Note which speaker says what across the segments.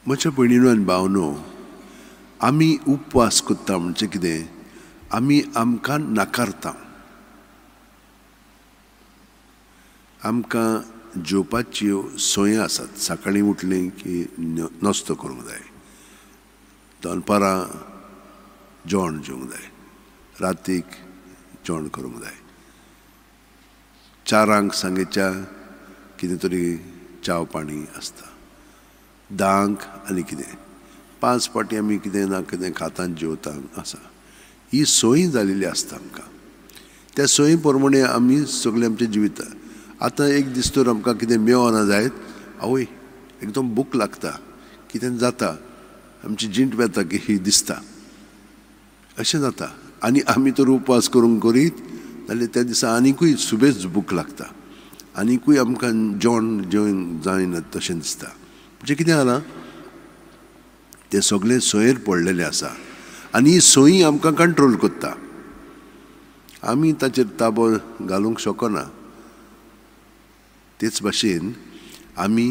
Speaker 1: म्हज्या भयणीनो आनी भावनो, आमी उपवास करता म्हणजे कितें, आमी आमकां नाकारता. आमकां जेवपाच्यो सोयो आसात. सकाळीं उठलें की नाश्तो करूंक जाय, दनपारां जेवण जेवंक जाय, रातीक जेवण करूंक जाय, 4 सांगेच्या कितें तरी च्याव पाणी आसता, 10 आनी कितें 5 फावटी आमी कितें ना कितें खाता जेवता आसा. ही सोय जालेली आसता आमकां. त्या सोयी प्रमाणे आमी सगळें आमचें जिवीत. आतां एक दीस तर आमकां कितें मेळना जायत, आवय एकदम भूक लागता, कितें जाता, आमची जीण वेता की ही दिसता, अशें जाता. आनी आमी तर उपवास करूंक करीत जाल्यार त्या दिसा आनिकूय सुबेज भूक लागता, आनिकूय आमकां जेवण जेवण जायना तशें दिसता. म्हणजे कितें जालां, तें सगळें सोयेर पडलेलें आसा आनी ही सोयी आमकां कंट्रोल करता. आमी ताचेर ताबो घालूंक शकना. तेच भाशेन आमी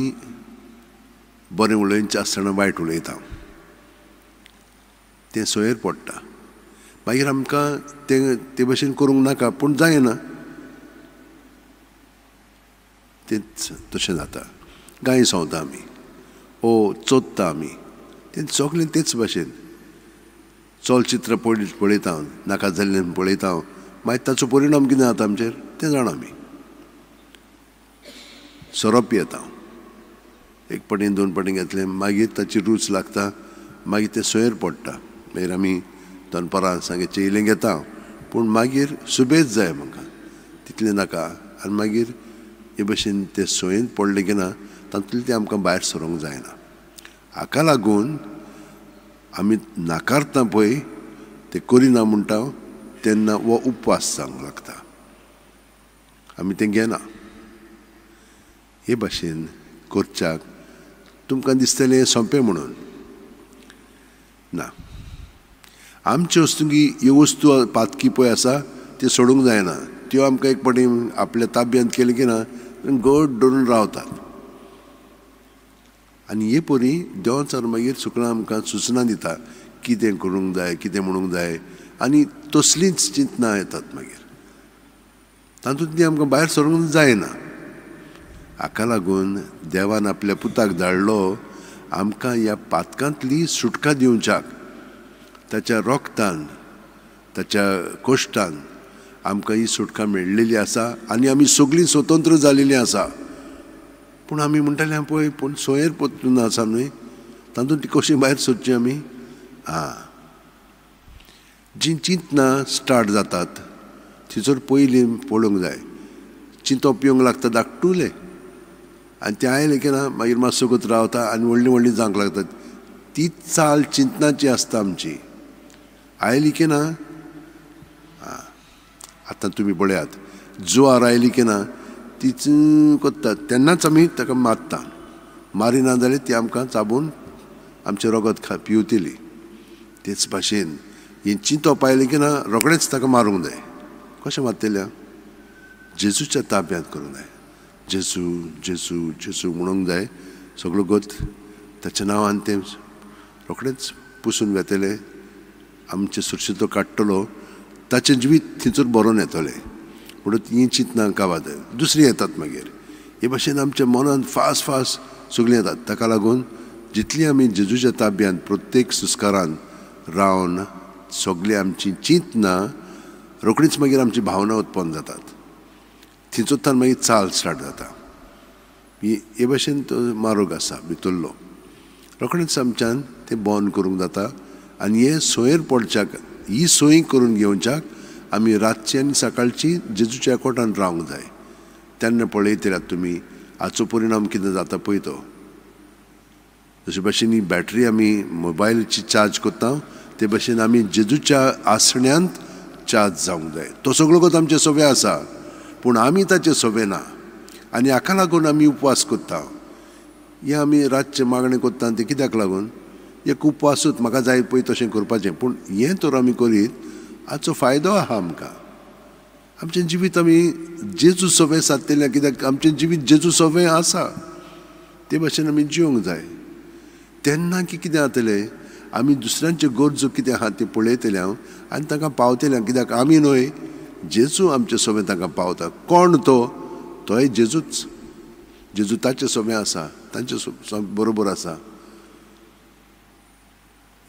Speaker 1: बरें उलोवचें आसतना वायट उलयता, तें सोयेर पडटा. मागीर आमकां तें ते भाशेन करूंक नाका, पूण जायना, तेंच तशें जाता. गाय संवता आमी, ओ चोदता आमी, तें सगळें तेच भाशेन. चलचित्र पळयता, नाका जाल्लें पळयता, मागीर ताचो परिणाम कितें जाता आमचेर तें जाणा आमी. सोरो पियेता, 1 फावटी 2 फावटी घेतलें, मागीर ताची रूच लागता, मागीर तें सोयेर पडटा. मागीर आमी दनपारां सांगेचें इल्लें घेता, पूण मागीर सुबेज जाय म्हाका, तितलें नाका. आनी मागीर हे भशेन तें सोयेन पडलें की ना, तातूंतलें तें आमकां भायर सरूंक जायना. हाका लागून आमी नाकारता पळय, तें करिना म्हणटा तेन्ना हो उपवास जावंक लागता, आमी तें घेना. हे भाशेन करच्याक तुमकां दिसतलें सोंपें म्हणून ना. आमचे वस्तू ह्यो वस्तू पातकी पळय आसा त्यो सोडूंक जायना. त्यो आमकां एक फावटी आपल्या ताब्यांत केलें की ना घट धरून रावतात. आनी हे परी देवान मागीर सुकणा आमकां सुचना दिता, कितें करूंक जाय, कितें म्हणूंक जाय, आनी तसलींच चिंतनां येतात मागीर. तातूंतली आमकां भायर सरूंक जायना. हाका लागून देवान आपल्या पुताक धाडलो आमकां ह्या पातकांतली सुटका दिवच्याक. ताच्या रोगतान, ताच्या कोश्टान आमकां ही सुटका मेळ्ळेली आसा आनी आमी सगळीं स्वतंत्र जालेलीं आसा. पूण आमी म्हणटाले पळय, पूण सोयेर परतून आसा न्हय, तातूंत ती कशी भायर सरची आमी? आं, जीं चिंतनां स्टार्ट जातात थंयसर पयलीं पळोवंक जाय. चिंतप पिवंक लागता धाकटुलें, आनी तें आयलें की ना मागीर मातसो वगत रावता आनी व्हडलीं व्हडलीं जावंक लागतात. ती चाल चिंतनाची आसता आमची. आयली की ना, आतां तुमी पळयात, जुवार आयली की ना तीच करता तेन्नाच आमी ताका मारता. मारिना जाल्यार ती आमकां चाबून आमचें रगत पिवतली. तेच भाशेन हें चिंतप आयलें की ना रोखडेंच ताका मारूंक जाय. कशें मारतल्या? जेजूच्या ताब्यांत करूंक जाय. जेजू जेजू जेजू म्हणूंक जाय. सगळो गत ताच्या नांवान तें रोखडेंच पुसून वेतलें, आमचें सुरक्षितो काडटलो, ताचें जिवीत थंयसर बरोवन येतलें. म्हणून हीं चिंतनां काबार दुसरीं येतात मागीर. हे भाशेन आमच्या मनांत फास्ट फास्ट सगळीं येतात. ताका लागून जितली आमी जेजूच्या ताब्यांत प्रत्येक संस्कारान रावन सगळीं आमची चिंतनां रोखडीच मागीर आमची भावना उत्पन्न जातात. थंयसरतान मागीर चाल स्टार्ट जाता. हे भाशेन तो मारोग आसा भितरलो, रोखडेंच आमच्यान तें बंद करूंक जाता. आनी हे सोयेर पडच्याक, ही सोय करून घेवच्याक आमी रातची आनी सकाळची जेजूच्या कोटान रावंक जाय. तेन्ना पळयतल्यात तुमी हाचो परिणाम कितें जाता पळय तो. जशे भाशेन ही बॅटरी आमी मोबायलाची चार्ज करता, ते भाशेन आमी जेजूच्या आसण्यांत चार्ज जावंक जाय. तो सगळो गत आमचे सोवे आसा, पूण आमी ताचे सोवे ना. आनी हाका लागून आमी उपवास करता. हे आमी रातचें मागणें करता तें कित्याक लागून? एक उपवासूच म्हाका जाय पळय तशें करपाचें. पूण हें तर आमी करीत हाचो फायदो आहा आमकां. आमचें जिवीत आमी जेजू सोवें सादतलें, कित्याक आमचें जिवीत जेजू सोवें आसा. ते भाशेन आमी जिवंक जाय. तेन्ना की कितें जातलें, आमी दुसऱ्यांच्यो गरजो कितें आहा तें पळयतले हांव आनी तांकां पावतले. कित्याक आमी न्हय, जेजू आमचे सोबें तांकां पावता. कोण तो? तोय जेजूच. जेजू ताचे सोबें आसा, तांचे बरोबर आसा.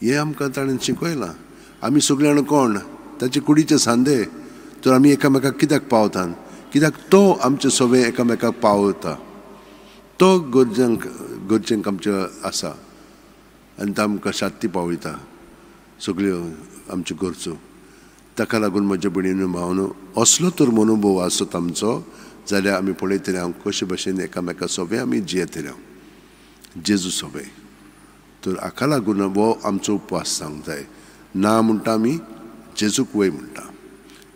Speaker 1: हें आमकां ताणें शिकयलां. आमी सगळे जाण कोण? ताचे कुडीचे सांदे. तर आमी एकामेकाक कित्याक पावतात? कित्याक तो आमचे सोबें एकामेकाक पावता. तो गरजेंक गरजेंक आमचे आसा आनी तो आमकां शांती पावयता सगळ्यो आमच्यो गरजो. ताका लागून म्हज्या भयणीनो भावनो, असलो तर मनोभव आसत आमचो जाल्यार आमी पळयतले हांव कशे भशेन एकामेका सोबें आमी जियेतले हांव जेजू सोबें. तर हाका लागून हो आमचो उपवास जावंक जाय. ना म्हणटा आमी जेजूक वय म्हणटा,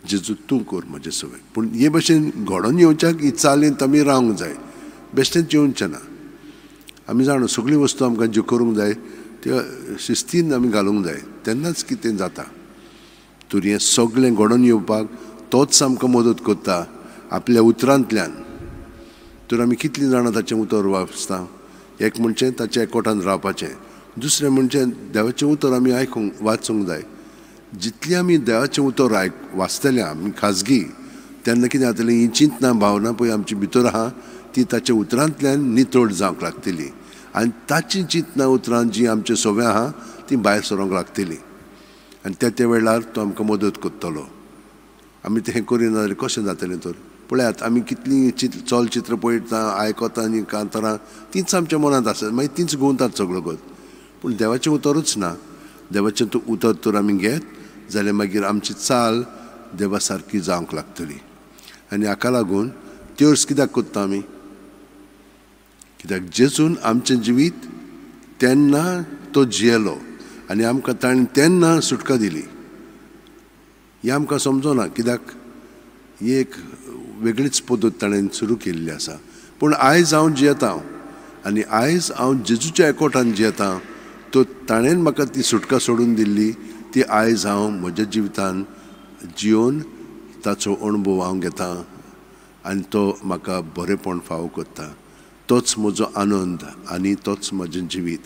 Speaker 1: जेजू तूं कर म्हजें सोबें. पूण हे भशेन घडोवन येवच्याक ही चालींत आमी रावंक जाय, बेश्टेंच येवचें ना. आमी जाणा सगळी वस्तू आमकां ज्यो करूंक जाय त्यो शिस्तीन आमी घालूंक जाय, तेन्नाच कितें जाता. तर हें सगळें घडोवन येवपाक तोच आमकां मदत करता आपल्या उतरांतल्यान. तर आमी कितलीं जाणां ताचें उतर वाचता? एक म्हणजे ताच्या एकवटान रावपाचें, दुसरें म्हणजे देवाचें उतर आमी आयकूंक वाचूंक जाय. जितलीं आमी देवाचें उतर वाचतले आमी खाजगी, तेन्ना कितें जातलें, ही चिंतना भावना पळय आमची भितर आहा ती ताच्या उतरांतल्यान नितळ जावंक लागतली आनी ताची चिंतना उतरां जी आमचे सोबें आहा ती भायर सरोंक लागतली आनी त्या त्या वेळार तो आमकां मदत करतलो. आमी तें करिना जाल्यार कशें जातलें? तर पळयात आमी कितलीं चलचित्र पळयता, आयकता आनी कांतारां तींच आमच्या मनांत आसतात, मागीर तींच घुंवतात सगळो गत. पूण देवाचें उतरूच ना. देवाचें उतर तर आमी घेत जाल्यार मागीर आमची चाल देवा सारकी जावंक लागतली. आनी हाका लागून त्योर्स कित्याक करता आमी? कित्याक जेजून आमचें जिवीत तेन्ना तो जियेलो आनी आमकां ताणें तेन्ना सुटका दिली. हें आमकां समजना, कित्याक ही एक वेगळीच पद्दत ताणें सुरू केल्ली आसा. पूण आयज हांव जियेता आनी आयज हांव जेजूच्या एकवटान जियेता, तो ताणें म्हाका ती सुटका सोडून दिल्ली, ती आयज हांव म्हज्या जिवितान जियोवन ताचो अणभव हांव घेता आनी तो म्हाका बरेंपण फावो करता. तोच म्हजो आनंद आनी तोच म्हजें जिवीत.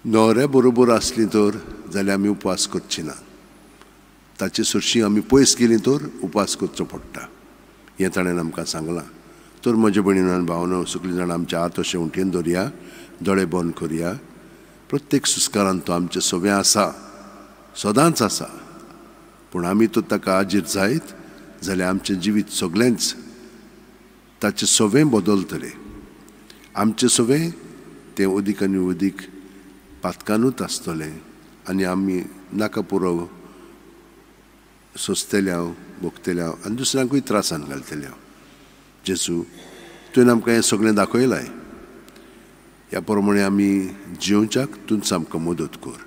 Speaker 1: न्हवऱ्या बरोबर आसली तर जाल्यार आमी उपवास करची ना, ताचे सरशीं आमी पयस गेलीं तर उपवास करचो पडटा, हें ताणें आमकां सांगलां. तर म्हज्या भयणीन आनी भावनो, सगळीं जाणां आमच्या हात अशें उंटयेन दवरया, दोळे बंद करया. प्रत्येक सुस्कारान तो आमचें सोबें आसा, सदांच आसा. पूण आमी तो ताका आजीर जायत जाल्यार आमचें जिवीत सगळेंच ताचें सोबें बदलतलें. आमचें सोबें तें अदीक आनी अदीक पातकानूच आसतलें आनी आमी नाका पुरो सोंसतले हांव, भोगतले हांव आनी दुसऱ्यांकूय त्रासान घालतले हांव. जेजू, तुवें आमकां हें सगळें दाखयलां, ह्या प्रमाणे आमी जियोवच्याक तूंच आमकां मदत कर.